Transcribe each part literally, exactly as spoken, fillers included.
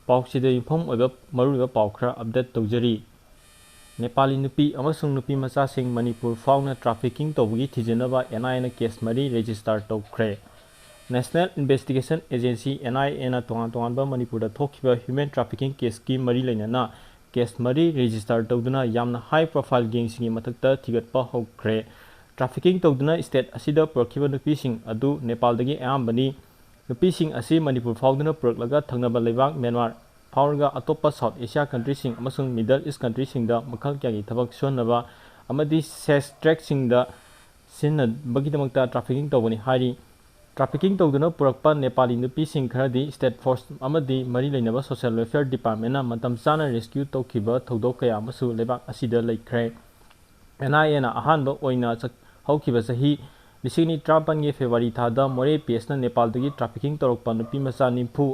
ꯄꯥꯎꯁꯤꯗ ꯌꯨꯝꯐꯝ ꯑꯣꯏꯕ ꯃꯔꯨꯑꯣꯏꯕ ꯄꯥꯎ ꯈꯔ ꯑꯞꯗꯦꯠ ꯇꯧꯖꯔꯤ꯫ ꯅꯦꯄꯥꯂꯤ ꯅꯨꯄꯤ ꯑꯃꯁꯨꯡ ꯅꯨꯄꯤ ꯃꯆꯥꯁꯤꯡ ꯃꯅꯤꯄꯨꯔ ꯐꯥꯎꯅ ꯇ꯭ꯔꯥꯐꯤꯀꯤꯡ ꯇꯧꯕꯒꯤ ꯊꯤꯖꯤꯟꯅꯕ ꯑꯦꯟ ꯑꯥꯏ ꯑꯦꯅ ꯀꯦꯁ ꯃꯔꯤ ꯔꯦꯖꯤꯁꯇꯥꯔ ꯇꯧꯈ꯭ꯔꯦ꯫ ꯅꯦꯁꯅꯦꯜ ꯏꯟꯚꯦꯁꯇꯤꯒꯦꯁꯟ ꯑꯦꯖꯦꯟꯁꯤ, ꯑꯦꯟ ꯑꯥꯏ ꯑꯦꯅ ꯇꯣꯉꯥꯟ ꯇꯣꯉꯥꯟꯕ ꯃꯅꯤꯄꯨꯔꯗ ꯊꯣꯛꯈꯤꯕ ꯍ꯭ꯌꯨꯃꯦꯟ ꯇ꯭ꯔꯥꯐꯤꯀꯤꯡ ꯀꯦꯁꯀꯤ ꯃꯔꯤ ꯂꯩꯅꯅ ꯀꯦꯁ ꯃꯔꯤ ꯔꯦꯖꯤꯁꯇꯥꯔ ꯇꯧꯗꯨꯅ ꯌꯥꯝꯅ ꯍꯥꯏ ꯄ꯭ꯔꯣꯐꯥꯏꯜ ꯒꯦꯡꯁꯤꯡꯒꯤ ꯃꯊꯛꯇ ꯊꯤꯒꯠꯄ ꯍꯧꯈ꯭ꯔꯦ꯫ ꯇ꯭ꯔꯥꯐꯤꯀꯤꯡ ꯇꯧꯗꯨꯅ ꯁ꯭ꯇꯦꯠ ꯑꯁꯤꯗ ꯄꯨꯔꯛꯈꯤꯕ ꯅꯨꯄꯤꯁꯤꯡ ꯑꯗꯨ ꯅꯦꯄꯥꯜꯗꯒꯤ ꯑꯌꯥꯝꯕꯅꯤ꯫ ꯅꯨꯄꯤꯁꯤꯡ ꯑꯁꯤ ꯃꯅꯤꯄꯨꯔ ꯐꯥꯎꯗꯨꯅ ꯄꯨꯔꯛꯂꯒ ꯊꯪꯅꯕ ꯂꯩꯕꯥꯛ ꯃ꯭ꯌꯥꯟꯃꯥꯔ ꯐꯥꯎꯔꯒ ꯑꯇꯣꯞꯄ ꯁꯥꯎꯠ ꯑꯦꯁꯤꯌꯥ ꯀꯟꯇ꯭ꯔꯤꯁꯤꯡ ꯑꯃꯁꯨꯡ ꯃꯤꯗꯜ ꯏꯁ ꯀꯟꯇ꯭ꯔꯤꯁꯤꯡꯗ ꯃꯈꯜ ꯀꯌꯥꯒꯤ ꯊꯕꯛ ꯁꯨꯍꯟꯅꯕ ꯑꯃꯗꯤ ꯁꯦꯛꯁ ꯇ꯭ꯔꯦꯛꯁꯤꯡꯗ ꯁꯤꯖꯤꯟꯅꯕꯒꯤꯗꯃꯛꯇ ꯇ꯭ꯔꯥꯐꯤꯀꯤꯡ ꯇꯧꯕꯅꯤ ꯍꯥꯏꯔꯤ꯫ ꯇ꯭ꯔꯥꯐꯤꯀꯤꯡ ꯇꯧꯗꯨꯅ ꯄꯨꯔꯛꯄ ꯅꯦꯄꯥꯂꯤ ꯅꯨꯄꯤꯁꯤꯡ ꯈꯔꯗꯤ ꯁ꯭ꯇꯦꯠ ꯐꯣꯔꯁ ꯑꯃꯗꯤ ꯃꯔꯤ ꯂꯩꯅꯕ ꯁꯣꯁꯤꯌꯦꯜ ꯋꯦꯜꯐꯤꯌꯔ ꯗꯤꯄꯥꯔꯠꯃꯦꯟꯅ ꯃꯇꯝ ꯆꯥꯅ ꯔꯦꯁꯀ꯭ꯌꯨ ꯇꯧꯈꯤꯕ ꯊꯧꯗꯣꯛ ꯀꯌꯥ ꯑꯃꯁꯨ ꯂꯩꯕꯥꯛ ꯑꯁꯤꯗ ꯂꯩꯈ꯭ꯔꯦ꯫ ꯑꯦꯟ ꯑꯥꯏ ꯑꯦꯅ ꯑꯍꯥꯟꯕ ꯑꯣꯏꯅ ꯆꯠ-, ꯍꯧꯈꯤꯕ ꯆꯍꯤ ꯂꯤꯁꯤꯡ ꯑꯅꯤ ꯇꯔꯥꯃꯥꯄꯟꯒꯤ ꯐꯦꯕ꯭ꯔꯨꯋꯥꯔꯤ ꯊꯥꯗ ꯃꯣꯔꯦ ꯄꯤ ꯑꯦꯁꯅ ꯅꯦꯄꯥꯜꯗꯒꯤ ꯇ꯭ꯔꯥꯐꯤꯀꯤꯡ ꯇꯧꯔꯛꯄ ꯅꯨꯄꯤ ꯃꯆꯥ ꯅꯤꯐꯨ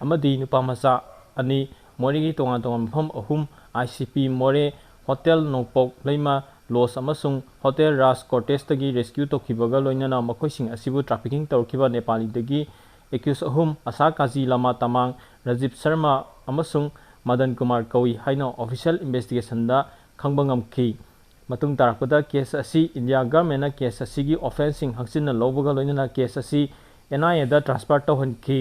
ꯑꯃꯗꯤ ꯅꯨꯄꯥ ꯃꯆꯥ ꯑꯅꯤ ꯃꯣꯔꯦꯒꯤ ꯇꯣꯉꯥꯟ ꯇꯣꯉꯥꯟꯕ ꯃꯐꯝ ꯑꯍꯨꯝ, ꯑꯥꯏ ꯁꯤ ꯄꯤ ꯃꯣꯔꯦ, ꯍꯣꯇꯦꯜ ꯅꯣꯡꯄꯣꯛ ꯂꯩꯃ ꯂꯣꯖ ꯑꯃꯁꯨꯡ ꯍꯣꯇꯦꯜ ꯔꯥꯖ ꯀꯣꯇꯦꯖꯇꯒꯤ ꯔꯦꯁꯀ꯭ꯌꯨ ꯇꯧꯈꯤꯕꯒ ꯂꯣꯏꯅꯅ ꯃꯈꯣꯏꯁꯤꯡ ꯑꯁꯤꯕꯨ ꯇ꯭ꯔꯥꯐꯤꯀꯤꯡ ꯇꯧꯔꯛꯈꯤꯕ ꯅꯦꯄꯥꯂꯤꯗꯒꯤ ꯑꯦꯀ꯭ꯌꯨꯁ ꯑꯍꯨꯝ, ꯑꯁꯥ ꯀꯥꯖꯤ ꯂꯃꯥ ꯇꯃꯥꯡ, ꯔꯥꯖꯤꯕ ꯁꯔꯃ ꯑꯃꯁꯨꯡ ꯃꯗꯟ ꯀꯨꯃꯥꯔ ꯀꯧꯏ ꯍꯥꯏꯅ ꯑꯣꯐꯤꯁꯤꯌꯦꯜ ꯏꯟꯚꯦꯁꯇꯤꯒꯦꯁꯟꯗ ꯈꯪꯕ ꯉꯝꯈꯤ꯫ ꯃꯇꯨꯡ ꯇꯥꯔꯛꯄꯗ ꯀꯦꯁ ꯑꯁꯤ ꯏꯟꯗꯤꯌꯥ ꯒꯚꯔꯟꯃꯦꯟꯠꯅ ꯀꯦꯁ ꯑꯁꯤꯒꯤ ꯑꯣꯐꯦꯟꯁꯁꯤꯡ ꯍꯪꯆꯤꯟꯅ ꯂꯧꯕꯒ ꯂꯣꯏꯅꯅ ꯀꯦꯁ ꯑꯁꯤ ꯑꯦꯟ ꯑꯥꯏ ꯑꯦꯗ ꯇ꯭ꯔꯥꯟꯁꯐꯔ ꯇꯧꯍꯟꯈꯤ꯫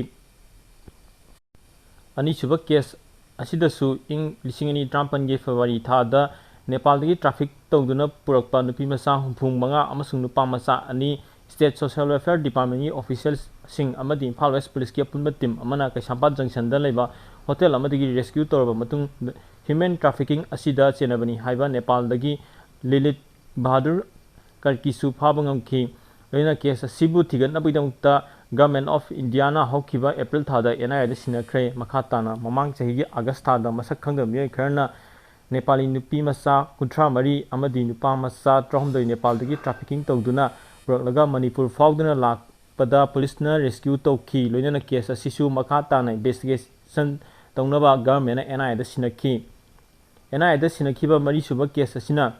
ꯑꯅꯤꯁꯨꯕ ꯀꯦꯁ ꯑꯁꯤꯗꯁꯨ ꯏꯪ ꯂꯤꯁꯤꯡ ꯑꯅꯤ ꯇꯔꯥꯃꯥꯄꯟꯒꯤ ꯐꯦꯕ꯭ꯔꯨꯋꯥꯔꯤ ꯊꯥꯗ ꯅꯦꯄꯥꯜꯗꯒꯤ ꯇ꯭ꯔꯥꯐꯤꯛ ꯇꯧꯗꯨꯅ ꯄꯨꯔꯛꯄ ꯅꯨꯄꯤ ꯃꯆꯥ ꯍꯨꯝꯐꯨ ꯃꯉꯥ ꯑꯃꯁꯨꯡ ꯅꯨꯄꯥ ꯃꯆꯥ ꯑꯅꯤ ꯁ꯭ꯇꯦꯠ ꯁꯣꯁꯤꯌꯦꯜ ꯋꯦꯜꯐꯤꯌꯔ ꯗꯤꯄꯥꯔꯠꯃꯦꯟꯠꯀꯤ ꯑꯣꯐꯤꯁꯤꯌꯦꯜꯁꯤꯡ ꯑꯃꯗꯤ ꯏꯝꯐꯥꯜ ꯋꯦꯁ ꯄꯨꯂꯤꯁꯀꯤ ꯑꯄꯨꯟꯕ ꯇꯤꯝ ꯑꯃꯅ ꯀꯩꯁꯥꯝꯄꯥꯠ ꯖꯪꯁꯟꯗ ꯂꯩꯕ ꯍꯣꯇꯦꯜ ꯑꯃꯗꯒꯤ ꯔꯦꯁꯀ꯭ꯌꯨ ꯇꯧꯔꯕ ꯃꯇꯨꯡꯗ ꯍ꯭ꯌꯨꯃꯦꯟ ꯇ꯭ꯔꯥꯐꯤꯀꯤꯡ ꯑꯁꯤꯗ ꯆꯦꯟꯅꯕꯅꯤ ꯍꯥꯏꯕ ꯅꯦꯄꯥꯜꯗꯒꯤ ꯂꯤꯂꯤꯠ ꯕꯍꯥꯗꯨꯔ ꯀꯔꯀꯤꯁꯨ ꯐꯥꯕ ꯉꯝꯈꯤ꯫ ꯂꯣꯏꯅꯅ ꯀꯦꯁ ꯑꯁꯤꯕꯨ ꯊꯤꯒꯠꯅꯕꯒꯤꯗꯃꯛꯇ ꯒꯚꯔꯟꯃꯦꯟꯠ ꯑꯣꯐ ꯏꯟꯗꯤꯌꯥꯅ ꯍꯧꯈꯤꯕ ꯑꯦꯄ꯭ꯔꯤꯜ ꯊꯥꯗ ꯑꯦꯟ ꯑꯥꯏ ꯑꯦꯗ ꯁꯤꯟꯅꯈ꯭ꯔꯦ꯫ ꯃꯈꯥ ꯇꯥꯅ ꯃꯃꯥꯡ ꯆꯍꯤꯒꯤ ꯑꯥꯒꯁ ꯊꯥꯗ ꯃꯁꯛ ꯈꯪꯗꯕ ꯃꯤꯑꯣꯏ ꯈꯔꯅ ꯅꯦꯄꯥꯂꯤ ꯅꯨꯄꯤ ꯃꯆꯥ ꯀꯨꯟꯊ꯭ꯔꯥ ꯃꯔꯤ ꯑꯃꯗꯤ ꯅꯨꯄꯥ ꯃꯆꯥ ꯇꯔꯥꯍꯨꯝꯗꯣꯏ ꯅꯦꯄꯥꯜꯗꯒꯤ ꯇ꯭ꯔꯥꯐꯤꯀꯤꯡ ꯇꯧꯗꯨꯅ ꯄꯨꯔꯛꯂꯒ ꯃꯅꯤꯄꯨꯔ ꯐꯥꯎꯗꯨꯅ ꯂꯥꯛꯄꯗ ꯄꯨꯂꯤꯁꯅ ꯔꯦꯁꯀ꯭ꯌꯨ ꯇꯧꯈꯤ꯫ ꯂꯣꯏꯅꯅ ꯀꯦꯁ ꯑꯁꯤꯁꯨ ꯃꯈꯥ ꯇꯥꯅ ꯏꯟꯚꯦꯁꯇꯤꯒꯦꯁꯟ ꯇꯧꯅꯕ ꯒꯚꯔꯟꯃꯦꯟꯠꯅ ꯑꯦꯟ ꯑꯥꯏ ꯑꯦꯗ ꯁꯤꯟꯅꯈꯤ꯫ ꯑꯦꯟ ꯑꯥꯏ ꯑꯦꯗ ꯁꯤꯟꯅꯈꯤꯕ ꯃꯔꯤꯁꯨꯕ ꯀꯦꯁ ꯑꯁꯤꯅ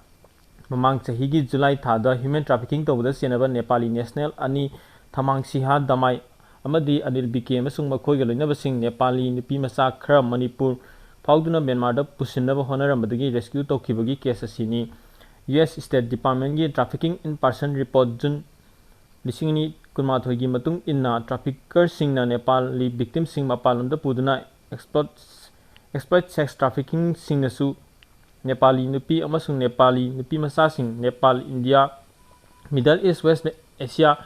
ꯃꯃꯥꯡ ꯆꯍꯤꯒꯤ ꯖꯨꯂꯥꯏ ꯊꯥꯗ ꯍ꯭ꯌꯨꯃꯦꯟ ꯇ꯭ꯔꯥꯐꯤꯀꯤꯡ ꯇꯧꯕꯗ ꯆꯦꯟꯅꯕ ꯅꯦꯄꯥꯂꯤ ꯅꯦꯁꯅꯦꯜ ꯑꯅꯤ, ꯊꯃꯥꯡ ꯁꯤꯍꯥ ꯗꯃꯥꯏ ꯑꯃꯗꯤ ꯑꯅꯤꯜ ꯕꯤꯀꯦ ꯑꯃꯁꯨꯡ ꯃꯈꯣꯏꯒ ꯂꯣꯏꯅꯕꯁꯤꯡ ꯅꯦꯄꯥꯂꯤ ꯅꯨꯄꯤ ꯃꯆꯥ ꯈꯔ ꯃꯅꯤꯄꯨꯔ ꯐꯥꯎꯗꯨꯅ ꯃ꯭ꯌꯥꯟꯃꯥꯔꯗ ꯄꯨꯁꯤꯟꯅꯕ ꯍꯣꯠꯅꯔꯝꯕꯗꯒꯤ rescue ꯇꯧꯈꯤꯕꯒꯤ case ꯑꯁꯤꯅꯤ꯫ U S State Departmentꯀꯤ Trafficking in Person Report June ꯂꯤꯁꯤꯡ ꯑꯅꯤ ꯀꯨꯟꯃꯥꯊꯣꯏꯒꯤ ꯃꯇꯨꯡ ꯏꯟꯅ, traffickerꯁꯤꯡꯅ ꯅꯦꯄꯥꯂꯤ victimꯁꯤꯡ ꯃꯄꯥꯟ ꯂꯝꯗ ꯄꯨꯗꯨꯅ exploit, exploit sex traffickingꯁꯤꯡꯅꯁꯨ ꯅꯦꯄꯥꯂꯤ ꯅꯨꯄꯤ ꯑꯃꯁꯨꯡ ꯅꯦꯄꯥꯂꯤ ꯅꯨꯄꯤ ꯃꯆꯥꯁꯤꯡ Nepal, India, Middle East, West Asia,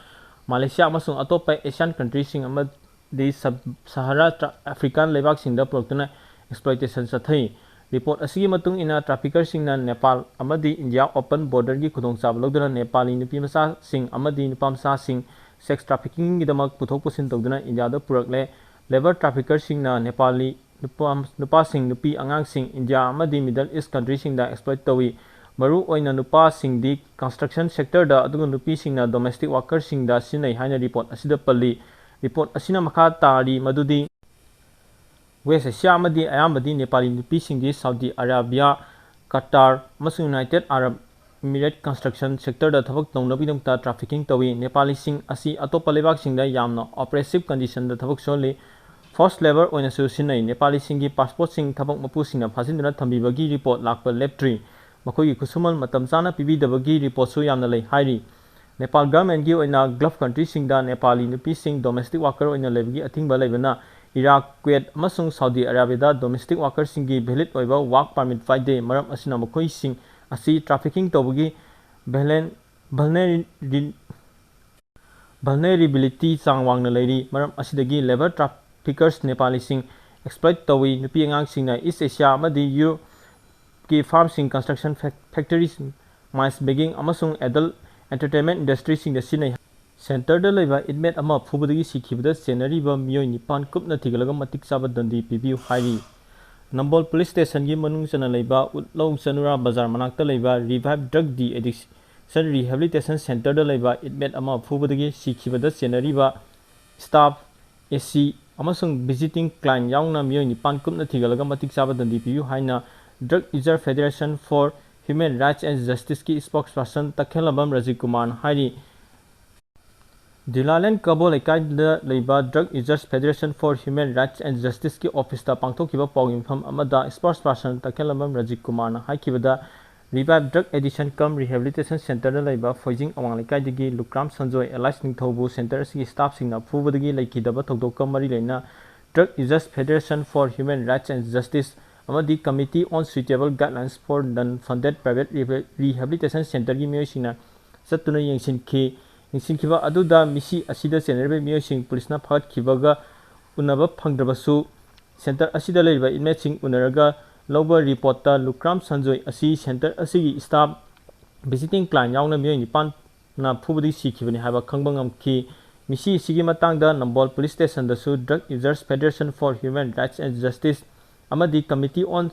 Malaysia ꯑꯃꯁꯨꯡ ꯑꯇꯣꯞꯄ Asian countryꯁꯤꯡ ꯑꯃꯗꯤ sub-, Sahara tra-, African ꯂꯩꯕꯥꯛꯁꯤꯡꯗ ꯄꯨꯔꯛꯇꯨꯅ exploitation ꯆꯠꯊꯩ꯫ Report ꯑꯁꯤꯒꯤ ꯃꯇꯨꯡ ꯏꯟꯅ, traffickerꯁꯤꯡꯅ ꯅꯦꯄꯥꯜ ꯑꯃꯗꯤ ꯏꯟꯗꯤꯌꯥ open borderꯒꯤ ꯈꯨꯗꯣꯡꯆꯥꯕ ꯂꯧꯗꯨꯅ ꯅꯦꯄꯥꯂꯤ ꯅꯨꯄꯤ ꯃꯆꯥꯁꯤꯡ ꯑꯃꯗꯤ ꯅꯨꯄꯥ ꯃꯆꯥꯁꯤꯡ sex traffickingꯒꯤꯗꯃꯛ ꯄꯨꯊꯣꯛ ꯄꯨꯁꯤꯟ ꯇꯧꯗꯨꯅ ꯏꯟꯗꯤꯌꯥꯗ ꯄꯨꯔꯛꯂꯦ꯫ Labour traffickerꯁꯤꯡꯅ ꯅꯦꯄꯥꯂꯤ ꯅꯨꯄꯥ-, ꯅꯨꯄꯥꯁꯤꯡ, ꯅꯨꯄꯤ ꯑꯉꯥꯡꯁꯤꯡ ꯏꯟꯗꯤꯌꯥ ꯑꯃꯗꯤ Middle East countryꯁꯤꯡꯗ exploit ꯇꯧꯏ꯫ ꯃꯔꯨꯑꯣꯏꯅ ꯅꯨꯄꯥꯁꯤꯡꯗꯤ construction sectorꯗ, ꯑꯗꯨꯒ ꯅꯨꯄꯤꯁꯤꯡꯅ domestic workerꯁꯤꯡꯗ ꯁꯤꯖꯤꯟꯅꯩ ꯍꯥꯏꯅ report ꯑꯁꯤꯗ ꯄꯜꯂꯤ꯫ Report ꯑꯁꯤꯅ ꯃꯈꯥ ꯇꯥꯔꯤ ꯃꯗꯨꯗꯤ, West Asia ꯑꯃꯗꯤ ꯑꯌꯥꯝꯕꯗꯤ ꯅꯦꯄꯥꯂꯤ ꯅꯨꯄꯤꯁꯤꯡꯗꯤ Saudi Arabia, Qatar ꯑꯃꯁꯨꯡ United Arab Emirate construction sectorꯗ ꯊꯕꯛ ꯇꯧꯅꯕꯒꯤꯗꯃꯛꯇ trafficking ꯇꯧꯏ꯫ ꯅꯦꯄꯥꯂꯤꯁꯤꯡ ꯑꯁꯤ ꯑꯇꯣꯞꯄ ꯂꯩꯕꯥꯛꯁꯤꯡꯗ ꯌꯥꯝꯅ oppressive conditionꯗ ꯊꯕꯛ ꯁꯨꯍꯜꯂꯤ꯫ Forced labour ꯑꯣꯏꯅꯁꯨ ꯁꯤꯖꯤꯟꯅꯩ꯫ ꯅꯦꯄꯥꯂꯤꯁꯤꯡꯒꯤ passportꯁꯤꯡ ꯊꯕꯛ ꯃꯄꯨꯁꯤꯡꯅ ꯐꯥꯖꯤꯟꯗꯨꯅ ꯊꯝꯕꯤꯕꯒꯤ report ꯂꯥꯛꯄ ꯂꯦꯞꯇ꯭ꯔꯤ꯫ ꯃꯈꯣꯏꯒꯤ ꯈꯨꯠꯁꯨꯃꯟ ꯃꯇꯝ ꯆꯥꯅ ꯄꯤꯕꯤꯗꯕꯒꯤ reportꯁꯨ ꯌꯥꯝꯅ ꯂꯩ ꯍꯥꯏꯔꯤ꯫ ꯅꯦꯄꯥꯜ governmentꯀꯤ ꯑꯣꯏꯅ Gulf countryꯁꯤꯡꯗ ꯅꯦꯄꯥꯂꯤ ꯅꯨꯄꯤꯁꯤꯡ domestic worker ꯑꯣꯏꯅ ꯂꯩꯕꯒꯤ ꯑꯊꯤꯡꯕ ꯂꯩꯕꯅ, Iraq, Kuwait ꯑꯃꯁꯨꯡ Saudi Arabiaꯗ domestic workerꯁꯤꯡꯒꯤ valid ꯑꯣꯏꯕ work permit ꯄꯥꯏꯗꯦ꯫ ꯃꯔꯝ ꯑꯁꯤꯅ, ꯃꯈꯣꯏꯁꯤꯡ ꯑꯁꯤ trafficking ꯇꯧꯕꯒꯤ vulner-, vulnerability vulnerability ꯆꯥꯡ ꯋꯥꯡꯅ ꯂꯩꯔꯤ꯫ ꯃꯔꯝ ꯑꯁꯤꯗꯒꯤ labour traffickers ꯅꯦꯄꯥꯂꯤꯁꯤꯡ exploit ꯇꯧꯏ꯫ ꯅꯨꯄꯤ ꯑꯉꯥꯡꯁꯤꯡꯅ East Asia ꯑꯃꯗꯤ Europeꯀꯤ farmꯁꯤꯡ, construction fac-, factories, mines, banking ꯑꯃꯁꯨꯡ adult entertainment industryꯁꯤꯡꯗ ꯁꯤꯖꯤꯟꯅꯩ꯫ Centreꯗ ꯂꯩꯕ inmate ꯑꯃ ꯐꯨꯕꯗꯒꯤ ꯁꯤꯈꯤꯕꯗ ꯆꯦꯟꯅꯔꯤꯕ ꯃꯤꯑꯣꯏ ꯅꯤꯄꯥꯟ ꯀꯨꯞꯅ ꯊꯤꯒꯠꯂꯒ ꯃꯇꯤꯛ ꯆꯥꯕ ꯗꯟꯗꯤ ꯄꯤꯕꯤꯌꯨ ꯍꯥꯏꯔꯤ꯫ ꯅꯝꯕꯣꯜ police stationꯒꯤ ꯃꯅꯨꯡ ꯆꯟꯅ ꯂꯩꯕ ꯎꯠꯂꯧ ꯆꯅꯨꯔꯥ ꯕꯖꯥꯔ ꯃꯅꯥꯛꯇ ꯂꯩꯕ Revive Drug De-Addiction Rehabilitation Centreꯗ ꯂꯩꯕ inmate ꯑꯃ ꯐꯨꯕꯗꯒꯤ ꯁꯤꯈꯤꯕꯗ ꯆꯦꯟꯅꯔꯤꯕ staff, A C ꯑꯃꯁꯨꯡ visiting client ꯌꯥꯎꯅ ꯃꯤꯑꯣꯏ ꯅꯤꯄꯥꯟ ꯀꯨꯞꯅ ꯊꯤꯒꯠꯂꯒ ꯃꯇꯤꯛ ꯆꯥꯕ ꯗꯟꯗꯤ ꯄꯤꯌꯨ ꯍꯥꯏꯅ Drug User Federation for Human Rights and Justiceꯀꯤ spokesperson ꯇꯈꯦꯜꯂꯝꯕꯝ Rajiv ꯀꯨꯃꯥꯔꯅ ꯍꯥꯏꯔꯤ꯫ ꯗꯨꯂꯥꯂꯦꯟ ꯀꯕꯣ ꯂꯩꯀꯥꯏꯗ ꯂꯩꯕ Drug Users Federation for Human Rights and Justiceꯀꯤ ꯑꯣꯐꯤꯁꯇ ꯄꯥꯡꯊꯣꯛꯈꯤꯕ ꯄꯥꯎꯒꯤ ꯃꯤꯐꯝ ꯑꯃꯗ ꯏꯁꯄꯣꯔꯠꯁ ꯄꯥꯔꯁꯟ ꯇꯈꯦꯜꯂꯝꯕꯝ ꯔꯥꯖꯤꯕ ꯀꯨꯃꯥꯔꯅ ꯍꯥꯏꯈꯤꯕꯗ, Revive Drug Addiction cum Rehabilitation Centerꯗ ꯂꯩꯕ ꯐꯣꯏꯖꯤꯡ ꯑꯋꯥꯡ ꯂꯩꯀꯥꯏꯗꯒꯤ ꯂꯨꯀ꯭ꯔꯥꯝ ꯁꯟꯖꯣꯏ alias ꯅꯤꯡꯊꯧꯕꯨ ꯁꯦꯟꯇꯔ ꯑꯁꯤꯒꯤ ꯁ꯭ꯇꯥꯐꯁꯤꯡꯅ ꯐꯨꯕꯗꯒꯤ ꯂꯩꯈꯤꯗꯕ ꯊꯧꯗꯣꯛꯀ ꯃꯔꯤ ꯂꯩꯅ Drug Users Federation for Human Rights and Justice ꯑꯃꯗꯤ Committee on Suitable Guidelines for Non-Funded Private Rehabilitation Centerꯒꯤ ꯃꯤꯑꯣꯏꯁꯤꯡꯅ ꯆꯠꯇꯨꯅ ꯌꯦꯡꯁꯤꯟꯈꯤ꯫ ꯌꯦꯡꯁꯤꯟꯈꯤꯕ ꯑꯗꯨꯗ ꯃꯤꯁꯤ ꯑꯁꯤꯗ ꯆꯦꯟꯅꯔꯤꯕ ꯃꯤꯑꯣꯏꯁꯤꯡ ꯄꯨꯂꯤꯁꯅ ꯐꯥꯒꯠꯈꯤꯕꯒ ꯎꯅꯕ ꯐꯪꯗ꯭ꯔꯕꯁꯨ, ꯁꯦꯟꯇꯔ ꯑꯁꯤꯗ ꯂꯩꯔꯤꯕ ꯏꯟꯃꯦꯠꯁꯤꯡ ꯎꯅꯔꯒ ꯂꯧꯕ ꯔꯤꯄꯣꯔꯠꯇ ꯂꯨꯀ꯭ꯔꯥꯝ ꯁꯟꯖꯣꯏ ꯑꯁꯤ ꯁꯦꯟꯇꯔ ꯑꯁꯤꯒꯤ ꯁ꯭ꯇꯥꯐ, ꯚꯤꯖꯤꯇꯤꯡ ꯀ꯭ꯂꯥꯏꯟ ꯌꯥꯎꯅ ꯃꯤꯑꯣꯏ ꯅꯤꯄꯥꯟꯅ ꯐꯨꯕꯗꯒꯤ ꯁꯤꯈꯤꯕꯅꯤ ꯍꯥꯏꯕ ꯈꯪꯕ ꯉꯝꯈꯤ꯫ ꯃꯤꯁꯤ ꯑꯁꯤꯒꯤ ꯃꯇꯥꯡꯗ ꯅꯝꯕꯣꯜ police ꯁ꯭ꯇꯦꯁꯟꯗꯁꯨ Drug Users Federation for Human Rights and Justice ꯑꯃꯗꯤ Committee on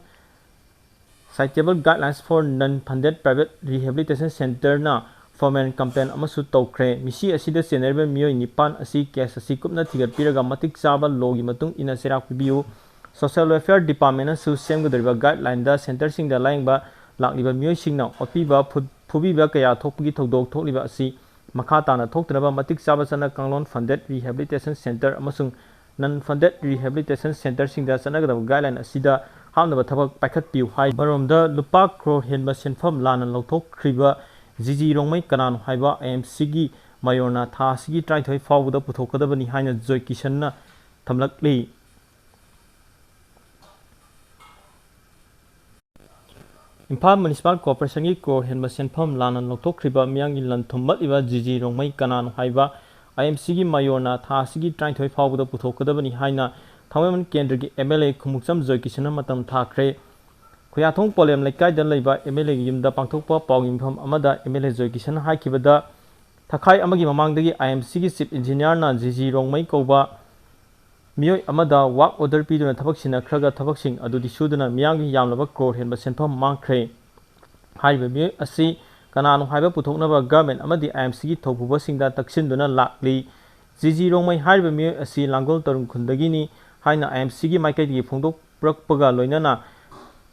Suitable Guidelines for Non-Funded Private Rehabilitation Centerꯅ formal complaint ꯑꯃꯁꯨ ꯇꯧꯈ꯭ꯔꯦ꯫ ꯃꯤꯁꯤ ꯑꯁꯤꯗ ꯆꯦꯟꯅꯔꯤꯕ ꯃꯤꯑꯣꯏ ꯅꯤꯄꯥꯟ ꯑꯁꯤ ꯀꯦꯁ ꯑꯁꯤ ꯀꯨꯞꯅ ꯊꯤꯒꯠꯄꯤꯔꯒ ꯃꯇꯤꯛ ꯆꯥꯕ ꯂꯣꯒꯤ ꯃꯇꯨꯡ ꯏꯟꯅ ꯆꯩꯔꯥꯛ ꯄꯤꯕꯤꯌꯨ꯫ Social Welfare Departmentꯅꯁꯨ ꯁꯦꯝꯒꯗꯧꯔꯤꯕ ꯒꯥꯏꯗꯂꯥꯏꯟꯗ ꯁꯦꯟꯇꯔꯁꯤꯡꯗ ꯂꯥꯌꯦꯡꯕ ꯂꯥꯛꯂꯤꯕ ꯃꯤꯑꯣꯏꯁꯤꯡꯅ ꯑꯣꯠꯄꯤꯕ, ꯐꯨ-, ꯐꯨꯕꯤꯕ ꯀꯌꯥ ꯊꯣꯛꯄꯒꯤ ꯊꯧꯗꯣꯛ ꯊꯣꯛꯂꯤꯕ ꯑꯁꯤ ꯃꯈꯥ ꯇꯥꯅ ꯊꯣꯛꯇꯅꯕ ꯃꯇꯤꯛ ꯆꯥꯕ ꯆꯠꯅ ꯀꯥꯡꯂꯣꯟ Funded Rehabilitation Center ꯑꯃꯁꯨꯡ Non-Funded Rehabilitation Centerꯁꯤꯡꯗ ꯆꯠꯅꯒꯗꯕ ꯒꯥꯏꯗꯂꯥꯏꯟ ꯑꯁꯤꯗ ꯍꯥꯞꯅꯕ ꯊꯕꯛ ꯄꯥꯏꯈꯠꯄꯤꯌꯨ ꯍꯥꯏ꯫ ꯑꯃꯔꯣꯝꯗ ꯂꯨꯄꯥ ꯀ꯭ꯔꯣꯔ ꯍꯦꯟꯕ ꯁꯦꯟꯐꯝ ꯂꯥꯟꯅ ꯂꯧꯊꯣꯛꯈ꯭ꯔꯤꯕ ꯖꯤ ꯖꯤ ꯔꯣꯡꯃꯩ ꯀꯅꯥꯅꯣ ꯍꯥꯏꯕ ꯑꯥꯏ ꯑꯦꯝ ꯁꯤꯒꯤ ꯃꯥꯌꯣꯔꯅ ꯊꯥ ꯑꯁꯤꯒꯤ ꯇꯔꯥꯅꯤꯊꯣꯏ ꯐꯥꯎꯕꯗ ꯄꯨꯊꯣꯛꯀꯗꯕꯅꯤ ꯍꯥꯏꯅ ꯖꯣꯏ ꯀꯤꯁꯟꯅ ꯊꯝꯂꯛꯂꯤ꯫ ꯏꯝꯐꯥꯜ ꯃ꯭ꯌꯨꯅꯤꯁꯤꯄꯥꯜ ꯀꯣꯔꯄꯣꯔꯦꯁꯟꯒꯤ ꯀ꯭ꯔꯣꯔ ꯍꯦꯟꯕ ꯁꯦꯟꯐꯝ ꯂꯥꯟꯅ ꯂꯧꯊꯣꯛꯈ꯭ꯔꯤꯕ ꯃꯤꯌꯥꯝꯒꯤ ꯂꯟ ꯊꯨꯝꯃꯠꯂꯤꯕ ꯖꯤ ꯖꯤ ꯔꯣꯡꯃꯩ ꯀꯅꯥꯅꯣ ꯍꯥꯏꯕ ꯑꯥꯏ ꯑꯦꯝ ꯁꯤꯒꯤ ꯃꯥꯌꯣꯔꯅ ꯊꯥ ꯑꯁꯤꯒꯤ ꯇꯔꯥꯅꯤꯊꯣꯏ ꯐꯥꯎꯕꯗ ꯄꯨꯊꯣꯛꯀꯗꯕꯅꯤ ꯍꯥꯏꯅ ꯊꯥꯡꯃꯩꯕꯟ ꯀꯦꯟꯗ꯭ꯔꯒꯤ ꯑꯦꯝ ꯑꯦꯜ ꯑꯦ ꯈꯨꯃꯨꯛꯆꯝ ꯖꯣꯏ ꯀꯤꯁꯟꯅ ꯃꯇꯝ ꯊꯥꯈ꯭ꯔꯦ꯫ ꯈꯨꯌꯥꯊꯣꯡ ꯄꯣꯂꯦꯝ ꯂꯩꯀꯥꯏꯗ ꯂꯩꯕ ꯑꯦꯝ ꯑꯦꯜ ꯑꯦꯒꯤ ꯌꯨꯝꯗ ꯄꯥꯡꯊꯣꯛꯄ ꯄꯥꯎꯒꯤ ꯃꯤꯐꯝ ꯑꯃꯗ ꯑꯦꯝ ꯑꯦꯜ ꯑꯦ ꯖꯣꯏ ꯀꯤꯁꯟꯅ ꯍꯥꯏꯈꯤꯕꯗ, ꯊꯥꯈꯥꯏ ꯑꯃꯒꯤ ꯃꯃꯥꯡꯗꯒꯤ ꯑꯥꯏ ꯑꯦꯝ ꯁꯤꯒꯤ ꯆꯤꯐ ꯏꯟꯖꯤꯅꯤꯌꯥꯔꯅ ꯖꯤ ꯖꯤ ꯔꯣꯡꯃꯩ ꯀꯧꯕ ꯃꯤꯑꯣꯏ ꯑꯃꯗ ꯋꯥꯔꯛ ꯑꯣꯔꯗꯔ ꯄꯤꯗꯨꯅ ꯊꯕꯛ ꯁꯤꯟꯅꯈ꯭ꯔꯒ ꯊꯕꯛꯁꯤꯡ ꯑꯗꯨꯗꯤ ꯁꯨꯗꯨꯅ ꯃꯤꯌꯥꯝꯒꯤ ꯌꯥꯝꯂꯕ ꯀ꯭ꯔꯣꯔ ꯍꯦꯟꯕ ꯁꯦꯟꯐꯝ ꯃꯥꯡꯈ꯭ꯔꯦ꯫ ꯍꯥꯏꯔꯤꯕ ꯃꯤꯑꯣꯏ ꯑꯁꯤ ꯀꯅꯥꯅꯣ ꯍꯥꯏꯕ ꯄꯨꯊꯣꯛꯅꯕ ꯒꯚꯔꯟꯃꯦꯟꯠ ꯑꯃꯗꯤ ꯑꯥꯏ ꯑꯦꯝ ꯁꯤꯒꯤ ꯊꯧꯄꯨꯕꯁꯤꯡꯗ ꯇꯛꯁꯤꯟꯗꯨꯅ ꯂꯥꯛꯂꯤ꯫ ꯖꯤ ꯖꯤ ꯔꯣꯡꯃꯩ ꯍꯥꯏꯔꯤꯕ ꯃꯤꯑꯣꯏ ꯑꯁꯤ ꯂꯥꯡꯒꯣꯜ ꯇꯔꯨꯡ ꯈꯨꯟꯗꯒꯤꯅꯤ ꯍꯥꯏꯅ ꯑꯥꯏ ꯑꯦꯝ ꯁꯤꯒꯤ ꯃꯥꯏꯀꯩꯗꯒꯤ ꯐꯣꯡꯗꯣꯛꯄꯤꯔꯛꯄꯒ ꯂꯣꯏꯅꯅ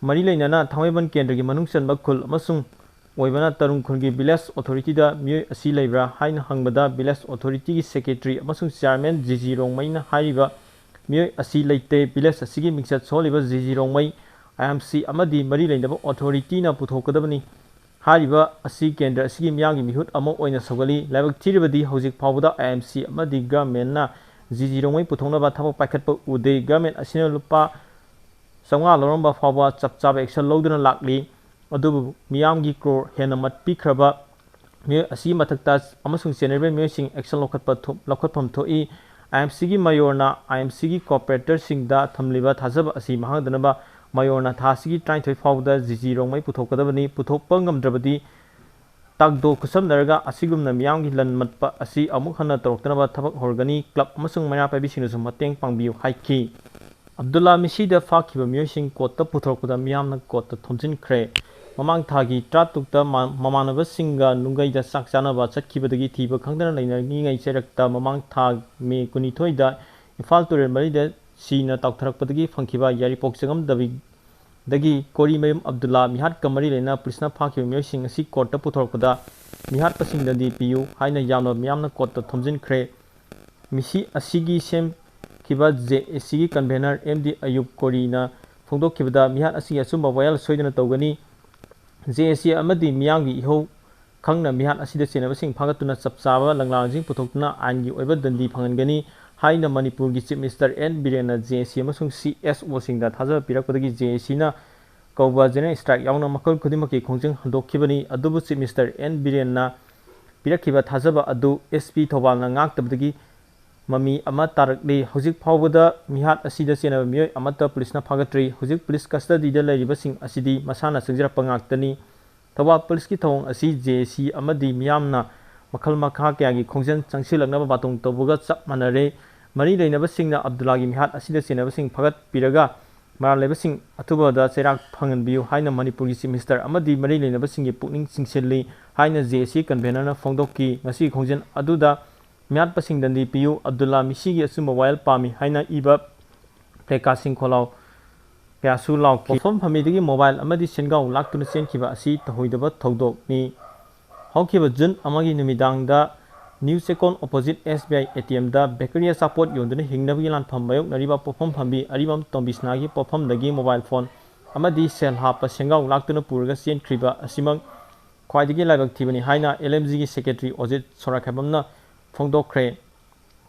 ꯃꯔꯤ ꯂꯩꯅꯅ ꯊꯥꯡꯃꯩꯕꯟ ꯀꯦꯟꯗ꯭ꯔꯒꯤ ꯃꯅꯨꯡ ꯆꯟꯕ ꯈꯨꯜ ꯑꯃꯁꯨꯡ ꯑꯣꯏꯕꯅ ꯇꯔꯨꯡ ꯈꯨꯜꯒꯤ village authority ꯗ ꯃꯤꯑꯣꯏ ꯑꯁꯤ ꯂꯩꯕ꯭ꯔꯥ ꯍꯥꯏꯅ ꯍꯪꯕꯗ, village authority ꯒꯤ secretary ꯑꯃꯁꯨꯡ chairman ꯖꯤ ꯖꯤ ꯔꯣꯡꯃꯩꯅ ꯍꯥꯏꯔꯤꯕ ꯃꯤꯑꯣꯏ ꯑꯁꯤ ꯂꯩꯇꯦ, village ꯑꯁꯤꯒꯤ ꯃꯤꯡꯆꯠ ꯁꯣꯜꯂꯤꯕ G G Rongmei, I M C ꯑꯃꯗꯤ ꯃꯔꯤ ꯂꯩꯅꯕ authority ꯅ ꯄꯨꯊꯣꯛꯀꯗꯕꯅꯤ꯫ ꯍꯥꯏꯔꯤꯕ ꯑꯁꯤ ꯀꯦꯟꯗ꯭ꯔ ꯑꯁꯤꯒꯤ ꯃꯤꯌꯥꯝꯒꯤ ꯃꯤꯍꯨꯠ ꯑꯃ ꯑꯣꯏꯅ ꯁꯧꯒꯠꯂꯤ꯫ ꯂꯥꯏꯕꯛ ꯊꯤꯔꯕꯗꯤ ꯍꯧꯖꯤꯛ ꯐꯥꯎꯕꯗ I M C ꯑꯃꯗꯤ government ꯅ ꯖꯤ ꯖꯤ ꯔꯣꯡꯃꯩ ꯄꯨꯊꯣꯛꯅꯕ ꯊꯕꯛ ꯄꯥꯏꯈꯠꯄ ꯎꯗꯦ꯫ Government ꯑꯁꯤꯅ ꯂꯨꯄꯥ ꯆꯥꯝꯃꯉꯥ ꯂꯧꯔꯝꯕ ꯐꯥꯎꯕ ꯆꯞ ꯆꯥꯕ action ꯂꯧꯗꯨꯅ ꯂꯥꯛꯂꯤ꯫ ꯑꯗꯨꯕꯨ ꯃꯤꯌꯥꯝꯒꯤ crore ꯍꯦꯟꯅ ꯃꯠ ꯄꯤꯈ꯭ꯔꯕ ꯃꯤꯑꯣꯏ ꯑꯁꯤꯒꯤ ꯃꯊꯛꯇ ꯑꯃꯁꯨꯡ ꯆꯦꯟꯅꯔꯤꯕ ꯃꯤꯑꯣꯏꯁꯤꯡ action ꯂꯧꯈꯠꯄ ꯊꯣꯛ-, ꯂꯧꯈꯠꯐꯝ ꯊꯣꯛꯏ꯫ I M C ꯒꯤ ꯃꯌꯣꯔꯅ I M C ꯒꯤ corporator ꯁꯤꯡꯗ ꯊꯝꯂꯤꯕ ꯊꯥꯖꯕ ꯑꯁꯤ ꯃꯥꯡꯍꯟꯗꯅꯕ ꯃꯌꯣꯔꯅ ꯊꯥ ꯑꯁꯤꯒꯤ ꯇꯔꯥꯅꯤꯊꯣꯏ ꯐꯥꯎꯕꯗ ꯖꯤ ꯖꯤ ꯔꯣꯡꯃꯩ ꯄꯨꯊꯣꯛꯀꯗꯕꯅꯤ꯫ ꯄꯨꯊꯣꯛꯄ ꯉꯝꯗ꯭ꯔꯕꯗꯤ ꯇꯥꯡꯗꯣ ꯈꯨꯠꯁꯝꯅꯔꯒ ꯑꯁꯤꯒꯨꯝꯅ ꯃꯤꯌꯥꯝꯒꯤ ꯂꯟ ꯃꯠꯄ ꯑꯁꯤ ꯑꯃꯨꯛ ꯍꯟꯅ ꯇꯧꯔꯛꯇꯅꯕ ꯊꯕꯛ ꯍꯧꯔꯒꯅꯤ꯫ Club ꯑꯃꯁꯨꯡ ꯃꯩꯔꯥ ꯄꯥꯏꯕꯤꯁꯤꯡꯅꯁꯨ ꯃꯇꯦꯡ ꯄꯥꯡꯕꯤꯌꯨ ꯍꯥꯏꯈꯤ꯫ ꯑꯕꯗꯨꯜꯂꯥ ꯃꯤꯁꯤꯗ ꯐꯥꯈꯤꯕ ꯃꯤꯑꯣꯏꯁꯤꯡ court ꯇ ꯄꯨꯊꯣꯔꯛꯄꯗ ꯃꯤꯌꯥꯝꯅ court ꯇ ꯊꯣꯝꯖꯤꯟꯈ꯭ꯔꯦ꯫ ꯃꯃꯥꯡ ꯊꯥꯒꯤ ꯇꯔꯥꯇꯔꯨꯛꯇ ꯃ-, ꯃꯃꯥꯟꯅꯕꯁꯤꯡꯒ ꯅꯨꯡꯒꯩꯗ ꯆꯥꯛ ꯆꯥꯅꯕ ꯆꯠꯈꯤꯕꯗꯒꯤ ꯊꯤꯕ ꯈꯪꯗꯅ ꯂꯩꯅꯔꯤꯉꯩ ꯆꯩꯔꯛꯇ ꯃꯃꯥꯡ ꯊꯥ ꯃꯦ ꯀꯨꯟꯅꯤꯊꯣꯏꯗ ꯏꯝꯐꯥꯜ ꯇꯨꯔꯦꯜ ꯃꯔꯤꯗ ꯁꯤꯅ ꯇꯥꯎꯊꯔꯛꯄꯗꯒꯤ ꯐꯪꯈꯤꯕ ꯌꯥꯏꯔꯤꯄꯣꯛ ꯆꯪꯉꯝꯗꯕꯤꯗꯒꯤ ꯀꯣꯔꯤꯃꯌꯨꯝ ꯑꯕꯗꯨꯜꯂꯥ ꯃꯤꯍꯥꯠꯀ ꯃꯔꯤ ꯂꯩꯅꯅ ꯄꯨꯂꯤꯁꯅ ꯐꯥꯈꯤꯕ ꯃꯤꯑꯣꯏꯁꯤꯡ ꯑꯁꯤ court ꯇ ꯄꯨꯊꯣꯔꯛꯄꯗ ꯃꯤꯍꯥꯠꯄꯁꯤꯡ ꯗꯟꯗꯤ ꯄꯤꯌꯨ ꯍꯥꯏꯅ ꯌꯥꯝꯅ ꯃꯤꯌꯥꯝꯅ court ꯇ ꯊꯣꯝꯖꯤꯟꯈ꯭ꯔꯦ꯫ ꯃꯤꯁꯤ ꯑꯁꯤꯒꯤ ꯁꯦꯝꯈꯤꯕ ꯖꯦ ꯑꯦ ꯁꯤꯒꯤ convener ꯑꯦꯝ ꯗꯤ ꯑꯌꯨꯕ ꯀꯣꯔꯤꯅ ꯐꯣꯡꯗꯣꯛꯈꯤꯕꯗ, ꯃꯤꯍꯥꯠ ꯑꯁꯤꯒꯤ ꯑꯆꯨꯝꯕ ꯋꯥꯌꯦꯜ ꯁꯣꯏꯗꯅ ꯇꯧꯒꯅꯤ꯫ ꯖꯦ ꯑꯦ ꯁꯤ ꯑꯃꯗꯤ ꯃꯤꯌꯥꯝꯒꯤ ꯏꯍꯧ ꯈꯪꯅ ꯃꯤꯍꯥꯠ ꯑꯁꯤꯗ ꯆꯦꯟꯅꯕꯁꯤꯡ ꯐꯥꯒꯠꯇꯨꯅ ꯆꯞ ꯆꯥꯕ ꯂꯪꯂꯥꯁꯤꯡ ꯄꯨꯊꯣꯛꯇꯨꯅ ꯑꯥꯏꯟꯒꯤ ꯑꯣꯏꯕ ꯗꯟꯗꯤ ꯐꯪꯍꯟꯒꯅꯤ ꯍꯥꯏꯅ ꯃꯅꯤꯄꯨꯔꯒꯤ Chief Minister ꯑꯦꯟ ꯕꯤꯔꯦꯟꯅ ꯖꯦ ꯑꯦ ꯁꯤ ꯑꯃꯁꯨꯡ ꯁꯤ ꯑꯦꯁ ꯑꯣꯁꯤꯡꯗ ꯊꯥꯖꯕ ꯄꯤꯔꯛꯄꯗꯒꯤ ꯖꯦ ꯑꯦ ꯁꯤꯅ ꯀꯧꯕ general strike ꯌꯥꯎꯅ ꯃꯈꯜ ꯈꯨꯗꯤꯡꯃꯛꯀꯤ ꯈꯣꯡꯖꯪ ꯍꯟꯗꯣꯛꯈꯤꯕꯅꯤ꯫ ꯑꯗꯨꯕꯨ Chief Minister ꯑꯦꯟ ꯕꯤꯔꯦꯟꯅ ꯄꯤꯔꯛꯈꯤꯕ ꯊꯥꯖꯕ ꯑꯗꯨ ꯑꯦꯁ ꯄꯤ ꯊꯧꯕꯥꯜꯅ ꯉꯥꯛꯇꯕꯗꯒꯤ ꯃꯃꯤ ꯑꯃ ꯇꯥꯔꯛꯂꯤ꯫ ꯍꯧꯖꯤꯛ ꯐꯥꯎꯕꯗ ꯃꯤꯍꯥꯠ ꯑꯁꯤꯗ ꯆꯦꯟꯅꯕ ꯃꯤꯑꯣꯏ ꯑꯃꯠꯇ ꯄꯨꯂꯤꯁꯅ ꯐꯥꯒꯠꯇ꯭ꯔꯤ꯫ ꯍꯧꯖꯤꯛ ꯄꯨꯂꯤꯁ custody ꯗ ꯂꯩꯔꯤꯕꯁꯤꯡ ꯑꯁꯤꯗꯤ ꯃꯁꯥꯅ ꯆꯪꯖꯔꯛꯄ ꯉꯥꯛꯇꯅꯤ꯫ ꯊꯧꯕꯥꯜ ꯄꯨꯂꯤꯁꯀꯤ ꯊꯧꯑꯣꯡ ꯑꯁꯤ ꯖꯦ ꯑꯦ ꯁꯤ ꯑꯃꯗꯤ ꯃꯤꯌꯥꯝꯅ ꯃꯈꯜ ꯃꯈꯥ ꯀꯌꯥꯒꯤ ꯈꯣꯡꯖꯪ ꯆꯪꯁꯤꯜꯂꯛꯅꯕ ꯕꯥꯇꯣꯟ ꯇꯧꯕꯒ ꯆꯞ ꯃꯥꯟꯅꯔꯦ꯫ ꯃꯔꯤ ꯂꯩꯅꯕꯁꯤꯡꯅ ꯑꯕꯗꯨꯜꯂꯥꯒꯤ ꯃꯤꯍꯥꯠ ꯑꯁꯤꯗ ꯆꯦꯟꯅꯕꯁꯤꯡ ꯐꯥꯒꯠꯄꯤꯔꯒ ꯃꯔꯥꯜ ꯂꯩꯕꯁꯤꯡ ꯑꯊꯨꯕꯗ ꯆꯩꯔꯥꯛ ꯐꯪꯍꯟꯕꯤꯌꯨ ꯍꯥꯏꯅ ꯃꯅꯤꯄꯨꯔꯒꯤ Chief Minister ꯑꯃꯗꯤ ꯃꯔꯤ ꯂꯩꯅꯕꯁꯤꯡꯒꯤ ꯄꯨꯛꯅꯤꯡ ꯆꯤꯡꯁꯤꯜꯂꯤ ꯍꯥꯏꯅ ꯖꯦ ꯑꯦ ꯁꯤ convener ꯅ ꯐꯣꯡꯗꯣꯛꯈꯤ꯫ ꯉꯁꯤꯒꯤ ꯈꯣꯡꯖꯪ ꯑꯗꯨꯗ ꯃꯤꯍꯥꯠꯄꯁꯤꯡ ꯗꯟꯗꯤ ꯄꯤꯌꯨ, ꯑꯕꯗꯨꯜꯂꯥ ꯃꯤꯁꯤꯒꯤ ꯑꯆꯨꯝꯕ ꯋꯥꯌꯦꯜ ꯄꯥꯝꯃꯤ ꯍꯥꯏꯅ ꯏꯕ placard ꯁꯤꯡ ꯈꯣꯜꯂꯥꯎ ꯀꯌꯥꯁꯨ ꯂꯥꯎꯈꯤ꯫ ꯄꯣꯠꯐꯝ ꯐꯝꯕꯤꯗꯒꯤ ꯃꯣꯕꯥꯏꯜ ꯑꯃꯗꯤ ꯁꯦꯟꯒꯥꯎ ꯂꯥꯛꯇꯨꯅ ꯆꯦꯟꯈꯤꯕ ꯑꯁꯤ ꯇꯧꯍꯣꯏꯗꯕ ꯊꯧꯗꯣꯛꯅꯤ꯫ ꯍꯧꯈꯤꯕ ꯖꯨꯟ ꯑꯃꯒꯤ ꯅꯨꯃꯤꯗꯥꯡꯗ new Checkon opposite S B I A T M ꯗ ꯕꯦꯀꯔꯤ ꯑꯆꯥꯄꯣꯠ ꯌꯣꯟꯗꯨꯅ ꯍꯤꯡꯅꯕꯒꯤ ꯂꯥꯟꯐꯝ ꯃꯥꯌꯣꯛꯅꯔꯤꯕ ꯄꯣꯠꯐꯝ ꯐꯝꯕꯤ ꯑꯔꯤꯕꯝ ꯇꯣꯝꯕꯤꯁꯅꯥꯒꯤ ꯄꯣꯠꯐꯝꯗꯒꯤ ꯃꯣꯕꯥꯏꯜ ꯐꯣꯟ ꯑꯃꯗꯤ ꯁꯦꯜ ꯍꯥꯞꯄ ꯁꯦꯟꯒꯥꯎ ꯂꯥꯛꯇꯨꯅ ꯄꯨꯔꯒ ꯆꯦꯟꯈ꯭ꯔꯤꯕ ꯑꯁꯤꯃꯛ ꯈ꯭ꯋꯥꯏꯗꯒꯤ ꯂꯥꯏꯕꯛ ꯊꯤꯕꯅꯤ ꯍꯥꯏꯅ L M G ꯒꯤ ꯁꯦꯀ꯭ꯔꯦꯇꯔꯤ ꯑꯣꯖꯤꯠ ꯁꯣꯔꯥꯈꯦꯝꯕꯝꯅ ꯐꯣꯡꯗꯣꯛꯈ꯭ꯔꯦ꯫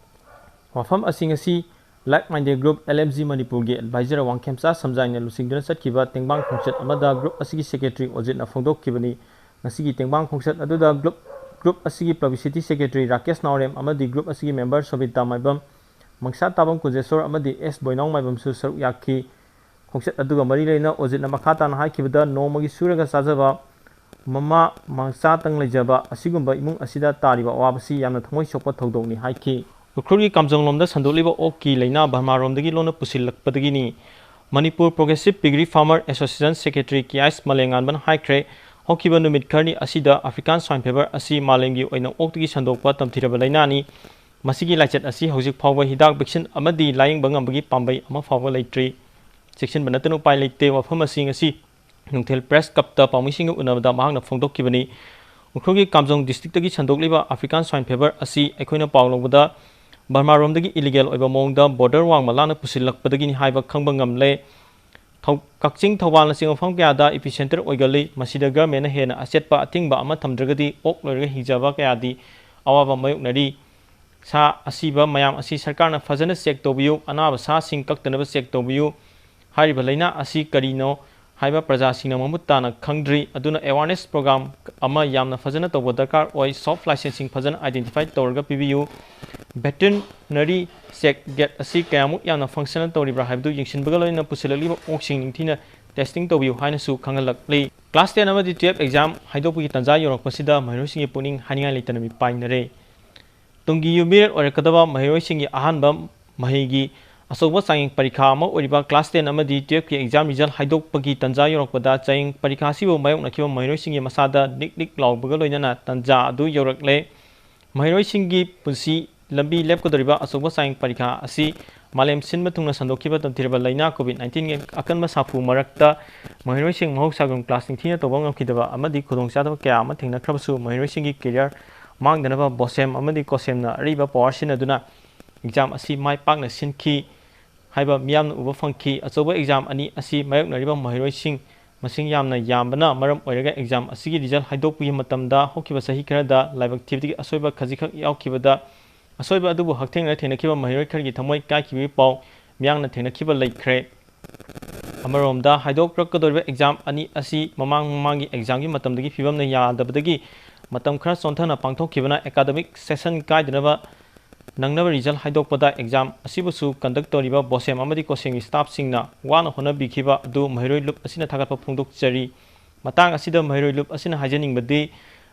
ꯋꯥꯐꯝ ꯑꯁꯤ ꯉꯁꯤ Like Minded Group L M G ꯃꯅꯤꯄꯨꯔꯒꯤ ꯑꯦꯗꯚꯥꯏꯖꯔ ꯋꯥꯡꯈꯦꯝꯆꯥ ꯁꯝꯖꯥꯏꯅ ꯂꯨꯆꯤꯡꯗꯨꯅ ꯆꯠꯈꯤꯕ ꯇꯦꯡꯕꯥꯡ ꯈꯣꯡꯆꯠ ꯑꯃꯗ ꯒ꯭ꯔꯨꯞ ꯑꯁꯤꯒꯤ ꯁꯦꯀ꯭ꯔꯦꯇꯔꯤ ꯑꯣꯖꯤꯠꯅ ꯐꯣꯡꯗꯣꯛꯈꯤꯕꯅꯤ꯫ ꯉꯁꯤꯒꯤ ꯇꯦꯡꯕꯥꯡ ꯈꯣꯡꯆꯠ ꯑꯗꯨꯗ ꯒ꯭ꯔꯨꯞ, ꯒ꯭ꯔꯨꯞ ꯑꯁꯤꯒꯤ ꯄꯕ꯭ꯂꯤꯁꯤꯇꯤ ꯁꯦꯀ꯭ꯔꯦꯇꯔꯤ ꯔꯥꯀꯦꯁ ꯅꯥꯎꯔꯦꯝ ꯑꯃꯗꯤ ꯒ꯭ꯔꯨꯞ ꯑꯁꯤꯒꯤ ꯃꯦꯝꯕꯔ ꯁꯣꯕꯤꯇꯥ ꯃꯥꯏꯕꯝ, ꯃꯪꯁꯥ ꯇꯥꯕꯝ ꯀꯨꯟꯖꯦꯁꯣꯔ ꯑꯃꯗꯤ ꯑꯦꯁ ꯕꯣꯏꯅꯥꯎ ꯃꯥꯏꯕꯝꯁꯨ ꯁꯔꯨꯛ ꯌꯥꯈꯤ꯫ ꯈꯣꯡꯆꯠ ꯑꯗꯨꯒ ꯃꯔꯤ ꯂꯩꯅ ꯑꯣꯖꯤꯠꯅ ꯃꯈꯥ ꯇꯥꯅ ꯍꯥꯏꯈꯤꯕꯗ, ꯅꯣꯡꯃꯒꯤ ꯁꯨꯔꯒ ꯆꯥꯖꯕ ꯃꯃꯥ ꯃꯆꯥꯇꯪ ꯂꯩꯖꯕ ꯑꯁꯤꯒꯨꯝꯕ ꯏꯃꯨꯡ ꯑꯁꯤꯗ ꯇꯥꯔꯤꯕ ꯑꯋꯥꯕꯁꯤ ꯌꯥꯝꯅ ꯊꯃꯣꯏ ꯁꯣꯛꯄ ꯊꯧꯗꯣꯛꯅꯤ ꯍꯥꯏꯈꯤ꯫ ꯎꯈ꯭ꯔꯨꯜꯒꯤ ꯀꯥꯝꯖꯣꯡꯂꯣꯝꯗ ꯁꯟꯗꯣꯛꯂꯤꯕ ꯑꯣꯛꯀꯤ ꯂꯥꯏꯅꯥ ꯕꯔꯃꯥꯔꯣꯝꯗꯒꯤ ꯂꯣꯟꯅ ꯄꯨꯁꯤꯜꯂꯛꯄꯗꯒꯤꯅꯤ꯫ Manipur progressive piggery farmer association secretary K ꯑꯥꯏꯁ ꯃꯂꯦꯉꯥꯟꯕꯅ ꯍꯥꯏꯈ꯭ꯔꯦ, ꯍꯧꯈꯤꯕ ꯅꯨꯃꯤꯠ ꯈꯔꯅꯤ ꯑꯁꯤꯗ ꯑꯐ꯭ꯔꯤꯀꯥꯟ ꯁ꯭ꯋꯥꯏꯟ ꯐꯤꯚꯔ ꯑꯁꯤ ꯃꯥꯂꯦꯝꯒꯤ ꯑꯣꯏꯅ ꯑꯣꯛꯇꯒꯤ ꯁꯟꯗꯣꯛꯄ ꯇꯝꯊꯤꯔꯕ ꯂꯥꯏꯅꯥꯅꯤ꯫ ꯃꯁꯤꯒꯤ ꯂꯥꯏꯆꯠ ꯑꯁꯤ ꯍꯧꯖꯤꯛ ꯐꯥꯎꯕ ꯍꯤꯗꯥꯛ ꯚꯦꯛꯁꯤꯟ ꯑꯃꯗꯤ ꯂꯥꯌꯦꯡꯕ ꯉꯝꯕꯒꯤ ꯄꯥꯝꯕꯩ ꯑꯃ ꯐꯥꯎꯕ ꯂꯩꯇ꯭ꯔꯤ꯫ ꯆꯦꯛꯁꯤꯟꯕ ꯅꯠꯇꯅ ꯎꯄꯥꯏ ꯂꯩꯇꯦ꯫ ꯋꯥꯐꯝ ꯑꯁꯤ ꯉꯁꯤ ꯅꯨꯡꯊꯤꯜ ꯄ꯭ꯔꯦꯁ ꯀ꯭ꯂꯕꯇ ꯄꯥꯎꯃꯤꯁꯤꯡꯒ ꯎꯅꯕꯗ ꯃꯍꯥꯛꯅ ꯐꯣꯡꯗꯣꯛꯈꯤꯕꯅꯤ꯫ ꯎꯈ꯭ꯔꯨꯜꯒꯤ ꯀꯥꯝꯖꯣꯡ ꯗꯤꯁꯇ꯭ꯔꯤꯛꯇꯒꯤ ꯁꯟꯗꯣꯛꯂꯤꯕ ꯑꯐ꯭ꯔꯤꯀꯥꯟ ꯁ꯭ꯋꯥꯏꯟ ꯐꯤꯚꯔ ꯑꯁꯤ ꯑꯩꯈꯣꯏꯅ ꯄꯥꯎ ꯂꯧꯕꯗ ꯕꯔꯃꯥꯔꯣꯝꯗꯒꯤ ꯏꯂꯤꯒꯦꯜ ꯑꯣꯏꯕ ꯃꯑꯣꯡꯗ ꯕꯣꯔꯗꯔ ꯋꯥꯡꯃ ꯂꯥꯟꯅ ꯄꯨꯁꯤꯜꯂꯛꯄꯗꯒꯤꯅꯤ ꯍꯥꯏꯕ ꯈꯪꯕ ꯉꯝꯂꯦ꯫ ꯊꯧ-, ꯀꯛꯆꯤꯡ, ꯊꯧꯕꯥꯜꯅꯆꯤꯡꯕ ꯃꯐꯝ ꯀꯌꯥꯗ ꯏꯄꯤꯁꯦꯟꯇꯔ ꯑꯣꯏꯒꯜꯂꯤ꯫ ꯃꯁꯤꯗ ꯒꯔꯃꯦꯟꯅ ꯍꯦꯟꯅ ꯑꯆꯦꯠꯄ ꯑꯊꯤꯡꯕ ꯑꯃ ꯊꯝꯗ꯭ꯔꯒꯗꯤ ꯑꯣꯛ ꯂꯣꯏꯔꯒ ꯍꯤꯡꯖꯕ ꯀꯌꯥꯗꯤ ꯑꯋꯥꯕ ꯃꯥꯌꯣꯛꯅꯔꯤ꯫ ꯁꯥ ꯑꯁꯤꯕ ꯃꯌꯥꯝ ꯑꯁꯤ ꯁꯔꯀꯥꯔꯅ ꯐꯖꯅ ꯆꯦꯛ ꯇꯧꯕꯤꯌꯨ, ꯑꯅꯥꯕ ꯁꯥꯁꯤꯡ ꯀꯛꯇꯅꯕ ꯆꯦꯛ ꯇꯧꯕꯤꯌꯨ꯫ ꯍꯥꯏꯔꯤꯕ ꯂꯥꯏꯅꯥ ꯑꯁꯤ ꯀꯔꯤꯅꯣ ꯍꯥꯏꯕ ꯄ꯭ꯔꯖꯥꯁꯤꯡꯅ ꯃꯃꯨꯠ ꯇꯥꯅ ꯈꯪꯗ꯭ꯔꯤ꯫ ꯑꯗꯨꯅ ꯑꯦꯋꯥꯔꯅꯦꯁ ꯄ꯭ꯔꯣꯒ꯭ꯔꯥꯝ ꯑꯃ ꯌꯥꯝꯅ ꯐꯖꯅ ꯇꯧꯕ ꯗꯔꯀꯥꯔ ꯑꯣꯏ꯫ ꯁꯣꯐ ꯂꯥꯏꯁꯦꯟꯁꯁꯤꯡ ꯐꯖꯅ ꯑꯥꯏꯗꯦꯟꯇꯤꯐꯥꯏ ꯇꯧꯔꯒ ꯄꯤꯕꯤꯌꯨ꯫ ꯚꯦꯇꯦꯔꯤꯅꯔꯤ ꯆꯦꯛ ꯒꯦꯠ ꯑꯁꯤ ꯀꯌꯥꯃꯨꯛ ꯌꯥꯝꯅ ꯐꯪꯁꯅꯦꯜ ꯇꯧꯔꯤꯕ꯭ꯔꯥ ꯍꯥꯏꯕꯗꯨ ꯌꯦꯡꯁꯤꯟꯕꯒ ꯂꯣꯏꯅꯅ ꯄꯨꯁꯤꯜꯂꯛꯂꯤꯕ ꯑꯣꯛꯁꯤꯡ ꯅꯤꯡꯊꯤꯅ ꯇꯦꯁꯇꯤꯡ ꯇꯧꯕꯤꯌꯨ ꯍꯥꯏꯅꯁꯨ ꯈꯪꯍꯜꯂꯛꯂꯤ꯫ ꯀ꯭ꯂꯥꯁ ꯇꯦꯟ ꯑꯃꯗꯤ ꯇꯨꯌꯦꯜꯞ ꯑꯦꯛꯖꯥꯝ ꯍꯥꯏꯗꯣꯛꯄꯒꯤ ꯇꯥꯟꯖꯥ ꯌꯧꯔꯛꯄꯁꯤꯗ ꯃꯍꯩꯔꯣꯏꯁꯤꯡꯒꯤ ꯄꯨꯛꯅꯤꯡ ꯍꯥꯏꯅꯤꯡꯉꯥꯏ ꯂꯩꯇꯅ ꯃꯤꯄꯥꯏꯅꯔꯦ꯫ ꯇꯨꯡꯒꯤ ꯌꯨꯝꯕꯤꯔꯦꯜ ꯑꯣꯏꯔꯛꯀꯗꯕ ꯃꯍꯩꯔꯣꯏꯁꯤꯡꯒꯤ ꯑꯍꯥꯟꯕ ꯃꯍꯩꯒꯤ ꯑꯆꯧꯕ ꯆꯥꯡꯌꯦꯡ ꯄꯔꯤꯈꯥ ꯑꯃ ꯑꯣꯏꯔꯤꯕ ꯀ꯭ꯂꯥꯁ ꯇꯦꯟ ꯑꯃꯗꯤ ꯇꯨꯌꯦꯜꯞꯀꯤ ꯑꯦꯛꯖꯥꯝ ꯔꯤꯖꯜ ꯍꯥꯏꯗꯣꯛꯄꯒꯤ ꯇꯥꯟꯖꯥ ꯌꯧꯔꯛꯄꯗ ꯆꯥꯡꯌꯦꯡ ꯄꯔꯤꯈꯥ ꯑꯁꯤꯕꯨ ꯃꯥꯌꯣꯛꯅꯈꯤꯕ ꯃꯍꯩꯔꯣꯏꯁꯤꯡꯒꯤ ꯃꯁꯥꯗ ꯅꯤꯛ ꯅꯤꯛ ꯂꯥꯎꯕꯒ ꯂꯣꯏꯅꯅ ꯇꯥꯟꯖꯥ ꯑꯗꯨ ꯌꯧꯔꯛꯂꯦ꯫ ꯃꯍꯩꯔꯣꯏꯁꯤꯡꯒꯤ ꯄꯨꯟꯁꯤ ꯂꯝꯕꯤ ꯂꯦꯞꯀꯗꯧꯔꯤꯕ ꯑꯆꯧꯕ ꯆꯥꯡꯌꯦꯡ ꯄꯔꯤꯈꯥ ꯑꯁꯤ ꯃꯥꯂꯦꯝ ꯁꯤꯟꯕ ꯊꯨꯡꯅ ꯁꯟꯗꯣꯛꯈꯤꯕ ꯇꯝꯊꯤꯔꯕ ꯂꯥꯏꯅꯥ COVID nineteenꯒꯤ ꯑꯀꯟꯕ ꯁꯥꯐꯨ ꯃꯔꯛꯇ ꯃꯍꯩꯔꯣꯏꯁꯤꯡ ꯃꯍꯧꯁꯥꯒꯨꯝ class ꯅꯤꯡꯊꯤꯅ ꯇꯧꯕ ꯉꯝꯈꯤꯗꯕ ꯑꯃꯗꯤ ꯈꯨꯗꯣꯡꯆꯥꯗꯕ ꯀꯌꯥ ꯑꯃ ꯊꯦꯡꯅꯈ꯭ꯔꯕꯁꯨ, ꯃꯍꯩꯔꯣꯏꯁꯤꯡꯒꯤ career ꯃꯥꯡꯗꯅꯕ ꯕꯣꯁꯦꯝ ꯑꯃꯗꯤ ꯀꯣꯁꯦꯝꯅ ꯑꯔꯤꯕ power ꯁꯤꯖꯤꯟꯅꯗꯨꯅ exam ꯑꯁꯤ ꯃꯥꯏ ꯄꯥꯛꯅ ꯁꯤꯟꯈꯤ ꯍꯥꯏꯕ ꯃꯤꯌꯥꯝꯅ ꯎꯕ ꯐꯪꯈꯤ꯫ ꯑꯆꯧꯕ exam ꯑꯅꯤ ꯑꯁꯤ ꯃꯥꯌꯣꯛꯅꯔꯤꯕ ꯃꯍꯩꯔꯣꯏꯁꯤꯡ ꯃꯁꯤꯡ ꯌꯥꯝꯅ ꯌꯥꯝꯕꯅ ꯃꯔꯝ ꯑꯣꯏꯔꯒ exam ꯑꯁꯤꯒꯤ result ꯍꯥꯏꯗꯣꯛꯄꯒꯤ ꯃꯇꯝꯗ ꯍꯧꯈꯤꯕ ꯆꯍꯤ ꯈꯔꯗ ꯂꯥꯏꯕꯛ ꯊꯤꯕꯗꯒꯤ ꯑꯁꯣꯏꯕ ꯈꯖꯤꯛꯈꯛ ꯌꯥꯎꯈꯤꯕꯗ, ꯑꯁꯣꯏꯕ ꯑꯗꯨꯕꯨ ꯍꯛꯊꯦꯡꯅꯅ ꯊꯦꯡꯅꯈꯤꯕ ꯃꯍꯩꯔꯣꯏ ꯈꯔꯒꯤ ꯊꯃꯣꯏ ꯀꯥꯏꯈꯤꯕꯒꯤ ꯄꯥꯎ ꯃꯤꯌꯥꯝꯅ ꯊꯦꯡꯅꯈꯤꯕ ꯂꯩꯈ꯭ꯔꯦ꯫ ꯑꯃꯔꯣꯝꯗ, ꯍꯥꯏꯗꯣꯛꯂꯛꯀꯗꯧꯔꯤꯕ exam ꯑꯅꯤ ꯑꯁꯤ ꯃꯃꯥꯡ ꯃꯃꯥꯡꯒꯤ examꯒꯤ ꯃꯇꯝꯗꯒꯤ ꯐꯤꯕꯝꯅ ꯌꯥꯗꯕꯗꯒꯤ ꯃꯇꯝ ꯈꯔ ꯆꯣꯟꯊꯅ ꯄꯥꯡꯊꯣꯛꯈꯤꯕꯅ academic session ꯀꯥꯏꯗꯅꯕ ꯅꯪꯅꯕ result ꯍꯥꯏꯗꯣꯛꯄꯗ exam ꯑꯁꯤꯕꯨꯁꯨ conduct ꯇꯧꯔꯤꯕ ꯕꯣꯁꯦꯝ ꯑꯃꯗꯤ ꯀꯣꯁꯦꯝꯒꯤ staffꯁꯤꯡꯅ ꯋꯥꯅ ꯍꯣꯠꯅꯕꯤꯈꯤꯕ ꯑꯗꯨ ꯃꯍꯩꯔꯣꯏ ꯂꯨꯞ ꯑꯁꯤꯅ ꯊꯥꯒꯠꯄ ꯐꯣꯡꯗꯣꯛꯆꯔꯤ꯫ ꯃꯇꯥꯡ ꯑꯁꯤꯗ ꯃꯍꯩꯔꯣꯏ ꯂꯨꯞ ꯑꯁꯤꯅ ꯍꯥꯏꯖꯅꯤꯡꯕꯗꯤ,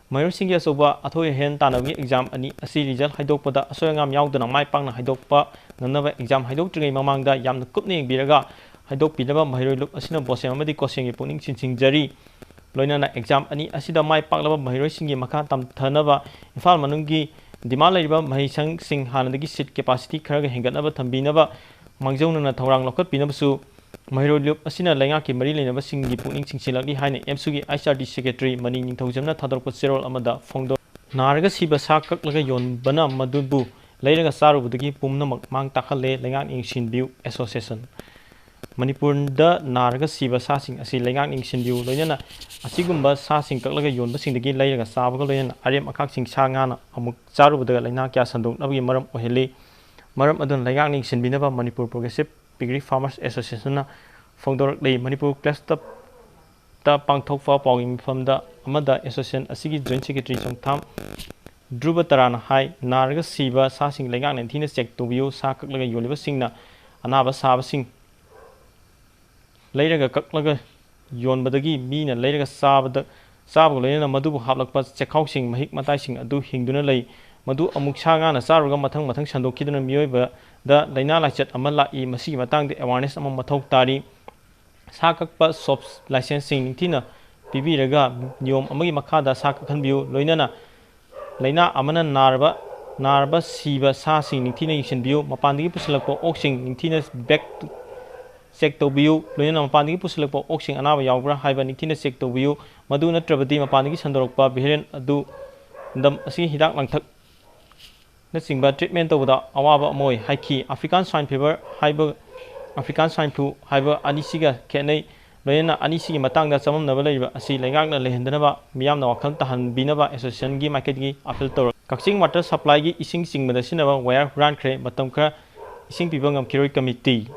ꯃꯍꯩꯔꯣꯏꯁꯤꯡꯒꯤ ꯑꯆꯧꯕ ꯑꯊꯣꯏ ꯑꯍꯦꯟ ꯇꯥꯟꯅꯕꯒꯤ exam ꯑꯅꯤ ꯑꯁꯤ result ꯍꯥꯏꯗꯣꯛꯄꯗ ꯑꯁꯣꯏ ꯑꯉꯥꯝ ꯌꯥꯎꯗꯅ ꯃꯥꯏ ꯄꯥꯛꯅ ꯍꯥꯏꯗꯣꯛꯄ ꯉꯝꯅꯕ exam ꯍꯥꯏꯗꯣꯛꯇ꯭ꯔꯤꯉꯩ ꯃꯃꯥꯡꯗ ꯌꯥꯝꯅ ꯀꯨꯞꯅ ꯌꯦꯡꯕꯤꯔꯒ ꯍꯥꯏꯗꯣꯛꯄꯤꯅꯕ ꯃꯍꯩꯔꯣꯏ ꯂꯨꯞ ꯑꯁꯤꯅ ꯕꯣꯁꯦꯝ ꯑꯃꯗꯤ ꯀꯣꯁꯦꯝꯒꯤ ꯄꯨꯛꯅꯤꯡ ꯆꯤꯡꯁꯤꯟꯖꯔꯤ꯫ ꯂꯣꯏꯅꯅ exam ꯑꯅꯤ ꯑꯁꯤꯗ ꯃꯥꯏ ꯄꯥꯛꯂꯕ ꯃꯍꯩꯔꯣꯏꯁꯤꯡꯒꯤ ꯃꯈꯥ ꯇꯝꯊꯅꯕ ꯏꯝꯐꯥꯜ ꯃꯅꯨꯡꯒꯤ demand ꯂꯩꯔꯤꯕ ꯃꯍꯩꯁꯪꯁꯤꯡ ꯍꯥꯟꯅꯗꯒꯤ seat capacity ꯈꯔꯒ ꯍꯦꯟꯒꯠꯅꯕ ꯊꯝꯕꯤꯅꯕ ꯃꯥꯡꯖꯧꯅꯅ ꯊꯧꯔꯥꯡ ꯂꯧꯈꯠꯄꯤꯅꯕꯁꯨ ꯃꯍꯩꯔꯣꯏ ꯂꯨꯞ ꯑꯁꯤꯅ ꯂꯩꯉꯥꯛꯀꯤ ꯃꯔꯤ ꯂꯩꯅꯕꯁꯤꯡꯒꯤ ꯄꯨꯛꯅꯤꯡ ꯆꯤꯡꯁꯤꯜꯂꯛꯂꯤ ꯍꯥꯏꯅ ꯑꯦꯝꯁꯨꯒꯤ H R D secretary Mani ꯅꯤꯡꯊꯧꯖꯝꯅ ꯊꯥꯗꯣꯔꯛꯄ ꯆꯦꯔꯣꯜ ꯑꯃꯗ ꯐꯣꯡꯗꯣꯛ꯫ ꯅꯥꯔꯒ ꯁꯤꯕ ꯁꯥ ꯀꯛꯂꯒ ꯌꯣꯟꯕꯅ ꯃꯗꯨꯕꯨ ꯂꯩꯔꯒ ꯆꯥꯔꯨꯕꯗꯒꯤ ꯄꯨꯝꯅꯃꯛ ꯃꯥꯡ ꯇꯥꯛꯍꯜꯂꯦ, ꯂꯩꯉꯥꯛꯅ ꯌꯦꯡꯁꯤꯟꯕꯤꯌꯨ, association꯫ ꯃꯅꯤꯄꯨꯔꯗ ꯅꯥꯔꯒ ꯁꯤꯕ ꯁꯥꯁꯤꯡ ꯑꯁꯤ ꯂꯩꯉꯥꯛꯅ ꯌꯦꯡꯁꯤꯟꯕꯤꯌꯨ, ꯂꯣꯏꯅꯅ ꯑꯁꯤꯒꯨꯝꯕ ꯁꯥꯁꯤꯡ ꯀꯛꯂꯒ ꯌꯣꯟꯕꯁꯤꯡꯗꯒꯤ ꯂꯩꯔꯒ ꯆꯥꯕꯒ ꯂꯣꯏꯅꯅ ꯑꯔꯦꯝ ꯑꯈꯥꯛꯁꯤꯡ ꯁꯥ ꯉꯥꯅ ꯑꯃꯨꯛ ꯆꯥꯔꯨꯕꯗ ꯂꯥꯏꯅꯥ ꯀꯌꯥ ꯁꯟꯗꯣꯛꯅꯕꯒꯤ ꯃꯔꯝ ꯑꯣꯏꯍꯜꯂꯤ꯫ ꯃꯔꯝ ꯑꯗꯨꯅ ꯂꯩꯉꯥꯛꯅ ꯌꯦꯡꯁꯤꯟꯕꯤꯅꯕ Manipur Progressive Piggery Farmers Associationꯅ ꯐꯣꯡꯗꯣꯔꯛꯂꯤ꯫ Manipur Clubꯇ ꯇ ꯄꯥꯡꯊꯣꯛꯄ ꯄꯥꯎꯒꯤ ꯃꯤꯐꯝꯗ ꯑꯃꯗ association ꯑꯁꯤꯒꯤ joint secretary ꯆꯣꯡꯊꯥꯝ ꯙ꯭ꯔꯨꯕ ꯇꯔꯥꯅ ꯍꯥꯏ, ꯅꯥꯔꯒ ꯁꯤꯕ ꯁꯥꯁꯤꯡ ꯂꯩꯉꯥꯛꯅ ꯅꯤꯡꯊꯤꯅ check ꯇꯧꯕꯤꯌꯨ, ꯁꯥ ꯀꯛꯂꯒ ꯌꯣꯜꯂꯤꯕꯁꯤꯡꯅ ꯑꯅꯥꯕ ꯁꯥꯕꯁꯤꯡ ꯂꯩꯔꯒ ꯀꯛꯂꯒ ꯌꯣꯟꯕꯗꯒꯤ ꯃꯤꯅ ꯂꯩꯔꯒ ꯆꯥꯕꯗ, ꯆꯥꯕꯒ ꯂꯣꯏꯅꯅ ꯃꯗꯨꯕꯨ ꯍꯥꯞꯂꯛꯄ ꯆꯦꯈꯥꯎꯁꯤꯡ, ꯃꯍꯤꯛ ꯃꯇꯥꯏꯁꯤꯡ ꯑꯗꯨ ꯍꯤꯡꯗꯨꯅ ꯂꯩ꯫ ꯃꯗꯨ ꯑꯃꯨꯛ ꯁꯥ ꯉꯥꯅ ꯆꯥꯔꯨꯔꯒ ꯃꯊꯪ ꯃꯊꯪ ꯁꯟꯗꯣꯛꯈꯤꯗꯨꯅ ꯃꯤꯑꯣꯏꯕꯗ ꯂꯥꯏꯅꯥ ꯂꯥꯏꯆꯠ ꯑꯃ ꯂꯥꯛꯏ꯫ ꯃꯁꯤꯒꯤ ꯃꯇꯥꯡꯗ awareness ꯑꯃ ꯃꯊꯧ ꯇꯥꯔꯤ꯫ ꯁꯥ ꯀꯛꯄ shops licenseꯁꯤꯡ ꯅꯤꯡꯊꯤꯅ ꯄꯤꯕꯤꯔꯒ ꯅꯤꯌꯣꯝ ꯑꯃꯒꯤ ꯃꯈꯥꯗ ꯁꯥ ꯀꯛꯍꯟꯕꯤꯌꯨ꯫ ꯂꯣꯏꯅꯅ ꯂꯥꯏꯅꯥ ꯑꯃꯅ ꯅꯥꯔꯕ ꯅꯥꯔꯕ ꯁꯤꯕ ꯁꯥꯁꯤꯡ ꯅꯤꯡꯊꯤꯅ ꯌꯦꯡꯁꯤꯟꯕꯤꯌꯨ꯫ ꯃꯄꯥꯟꯗꯒꯤ ꯄꯨꯁꯤꯜꯂꯛꯄ ꯑꯣꯛꯁꯤꯡ ꯅꯤꯡꯊꯤꯅ ꯕꯦꯛ ꯆꯦꯛ ꯇꯧꯕꯤꯌꯨ꯫ ꯂꯣꯏꯅꯅ ꯃꯄꯥꯟꯗꯒꯤ ꯄꯨꯁꯤꯜꯂꯛꯄ ꯑꯣꯛꯁꯤꯡ ꯑꯅꯥꯕ ꯌꯥꯎꯕ꯭ꯔꯥ ꯍꯥꯏꯕ ꯅꯤꯡꯊꯤꯅ ꯆꯦꯛ ꯇꯧꯕꯤꯌꯨ꯫ ꯃꯗꯨ ꯅꯠꯇ꯭ꯔꯕꯗꯤ ꯃꯄꯥꯟꯗꯒꯤ ꯁꯟꯗꯣꯔꯛꯄ ꯚꯦꯔꯤꯌꯟ ꯑꯗꯨ ꯂꯝꯗꯝ ꯑꯁꯤꯒꯤ ꯍꯤꯗꯥꯛ ꯂꯥꯡꯊꯛ ꯅꯆꯤꯡꯕ ꯇ꯭ꯔꯤꯠꯃꯦꯟ ꯇꯧꯕꯗ ꯑꯋꯥꯕ ꯑꯃ ꯑꯣꯏ ꯍꯥꯏꯈꯤ꯫ ꯑꯐ꯭ꯔꯤꯀꯥꯟ ꯁ꯭ꯋꯥꯏꯟ ꯐꯤꯚꯔ ꯍꯥꯏꯕ, ꯑꯐ꯭ꯔꯤꯀꯥꯟ ꯁ꯭ꯋꯥꯏꯟ ꯐ꯭ꯂꯨ ꯍꯥꯏꯕ ꯑꯅꯤꯁꯤꯒ ꯈꯦꯠꯅꯩ꯫ ꯂꯣꯏꯅꯅ ꯑꯅꯤꯁꯤꯒꯤ ꯃꯇꯥꯡꯗ ꯆꯃꯝꯅꯕ ꯂꯩꯔꯤꯕ ꯑꯁꯤ ꯂꯩꯉꯥꯛꯅ ꯂꯩꯍꯟꯗꯅꯕ ꯃꯤꯌꯥꯝꯅ ꯋꯥꯈꯜ ꯇꯥꯍꯟꯕꯤꯅꯕ ꯑꯦꯁꯣꯁꯤꯌꯦꯁꯟꯒꯤ ꯃꯥꯏꯀꯩꯗꯒꯤ ꯑꯥꯄꯤꯜ ꯇꯧꯔꯛ꯫ ꯀꯛꯆꯤꯡ ꯋꯥꯇꯔ ꯁꯄ꯭ꯂꯥꯏꯒꯤ ꯏꯁꯤꯡ ꯆꯤꯡꯕꯗ ꯁꯤꯖꯤꯟꯅꯕ ꯋꯥꯌꯔ ꯍꯨꯔꯥꯟꯈ꯭ꯔꯦ꯫ ꯃꯇꯝ ꯈꯔ ꯏꯁꯤꯡ ꯄꯤꯕ ꯉꯝꯈꯤꯔꯣꯏ ꯀꯃꯤꯇꯤ꯫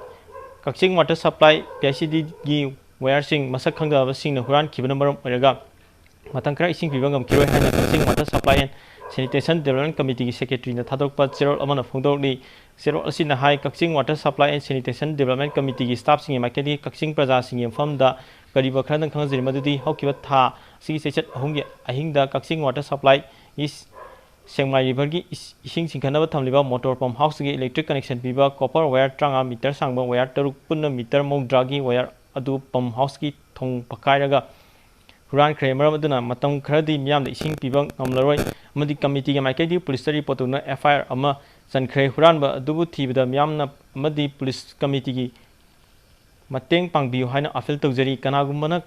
ꯀꯛꯆꯤꯡ water supply, P I C ꯗꯤꯒꯤ ꯋꯥꯌꯔꯁꯤꯡ ꯃꯁꯛ ꯈꯪꯗꯕꯁꯤꯡꯅ ꯍꯨꯔꯥꯟꯈꯤꯕꯅ ꯃꯔꯝ ꯑꯣꯏꯔꯒ ꯃꯇꯝ ꯈꯔ ꯏꯁꯤꯡ ꯄꯤꯕ ꯉꯝꯈꯤꯔꯣꯏ ꯍꯥꯏꯅ Kakching water supply and sanitation development ꯀꯃꯤꯇꯤꯒꯤ ꯁꯦꯀ꯭ꯔꯦꯇꯔꯤꯅ ꯊꯥꯗꯣꯔꯛꯄ ꯆꯦꯔꯣꯜ ꯑꯃꯅ ꯐꯣꯡꯗꯣꯔꯛꯂꯤ꯫ ꯆꯦꯔꯣꯜ ꯑꯁꯤꯅ ꯍꯥꯏ, Kakching water supply and sanitation development ꯀꯃꯤꯇꯤꯒꯤ ꯁ꯭ꯇꯥꯐꯁꯤꯡꯒꯤ ꯃꯥꯏꯀꯩꯗꯒꯤ ꯀꯛꯆꯤꯡ ꯄ꯭ꯔꯖꯥꯁꯤꯡꯒꯤ ꯃꯐꯝꯗ ꯀꯔꯤꯕ ꯈꯔꯗꯪ ꯈꯪꯍꯟꯖꯔꯤ ꯃꯗꯨꯗꯤ ꯍꯧꯈꯤꯕ ꯊꯥ ꯑꯁꯤꯒꯤ ꯆꯩꯆꯠ ꯑꯍꯨꯝꯒꯤ ꯑꯍꯤꯡꯗ ꯀꯛꯆꯤꯡ ꯋꯥꯇꯔ ꯁꯄ꯭ꯂꯥꯏꯒꯤ ꯁꯦꯡꯃꯥꯏ ꯔꯤꯚꯔꯒꯤ ꯏꯁ-, ꯏꯁꯤꯡ ꯆꯤꯡꯈꯠꯅꯕ ꯊꯝꯂꯤꯕ ꯃꯣꯇꯣꯔ ꯄꯝ ꯍꯥꯎꯁꯇꯒꯤ ꯏꯂꯦꯛꯇ꯭ꯔꯤꯛ ꯀꯅꯦꯛꯁꯟ ꯄꯤꯕ ꯀꯣꯄꯔ ꯋꯥꯌꯔ ꯇꯔꯥꯃꯉꯥ, ꯃꯤꯇꯔ ꯁꯥꯡꯕ ꯋꯥꯌꯔ ꯇꯔꯨꯛ, ꯄꯨꯟꯅ ꯃꯤꯇꯔ ꯃꯧꯗ꯭ꯔꯥꯒꯤ ꯋꯥꯌꯔ ꯑꯗꯨ ꯄꯝ ꯍꯥꯎꯁꯀꯤ ꯊꯣꯡ ꯄꯛꯈꯥꯏꯔꯒ ꯍꯨꯔꯥꯟꯈ꯭ꯔꯦ꯫ ꯃꯔꯝ ꯑꯗꯨꯅ ꯃꯇꯝ ꯈꯔꯗꯤ ꯃꯤꯌꯥꯝꯗ ꯏꯁꯤꯡ ꯄꯤꯕ ꯉꯝꯂꯔꯣꯏ ꯑꯃꯗꯤ ꯀꯃꯤꯇꯤꯒꯤ ꯃꯥꯏꯀꯩꯗꯒꯤ ꯄꯨꯂꯤꯁꯇ ꯔꯤꯄꯣꯔꯠ ꯇꯧꯗꯨꯅ ꯑꯦꯐ ꯑꯥꯏ ꯑꯥꯔ ꯑꯃ ꯆꯟꯈ꯭ꯔꯦ꯫ ꯍꯨꯔꯥꯟꯕ ꯑꯗꯨꯕꯨ ꯊꯤꯕꯗ ꯃꯤꯌꯥꯝꯅ ꯑꯃꯗꯤ ꯄꯨꯂꯤꯁ ꯀꯃꯤꯇꯤꯒꯤ ꯃꯇꯦꯡ ꯄꯥꯡꯕꯤꯌꯨ ꯍꯥꯏꯅ ꯑꯥꯄꯤꯜ ꯇꯧꯖꯔꯤ꯫ ꯀꯅꯥꯒꯨꯝꯕꯅ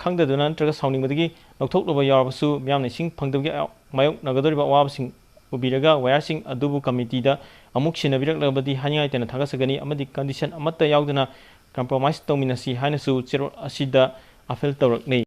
ꯈꯪꯗꯗꯨꯅ ꯅꯠꯇ꯭ꯔꯒ ꯁꯥꯎꯅꯤꯡꯕꯗꯒꯤ ꯂꯧꯊꯣꯛꯂꯨꯕ ꯌꯥꯎꯔꯕꯁꯨ, ꯃꯤꯌꯥꯝꯅ ꯏꯁꯤꯡ ꯐꯪꯗꯕꯒꯤ ꯃꯥꯌꯣꯛꯅꯒꯗꯧꯔꯤꯕ ꯑꯋꯥꯕꯁꯤꯡ ꯎꯕꯤꯔꯒ ꯋꯥꯌꯔꯁꯤꯡ ꯑꯗꯨꯕꯨ ꯀꯃꯤꯇꯤꯗ ꯑꯃꯨꯛ ꯁꯤꯟꯅꯕꯤꯔꯛꯂꯕꯗꯤ ꯍꯥꯏꯅꯤꯡꯉꯥꯏ ꯂꯩꯇꯅ ꯊꯥꯒꯠꯆꯒꯅꯤ ꯑꯃꯗꯤ ꯀꯟꯗꯤꯁꯟ ꯑꯃꯠꯇ ꯌꯥꯎꯗꯅ ꯀꯝꯄ꯭ꯔꯣꯃꯥꯏꯁ ꯇꯧꯃꯤꯟꯅꯁꯤ ꯍꯥꯏꯅꯁꯨ ꯆꯦꯔꯣꯜ ꯑꯁꯤꯗ ꯑꯥꯄꯤꯜ ꯇꯧꯔꯛꯂꯤ꯫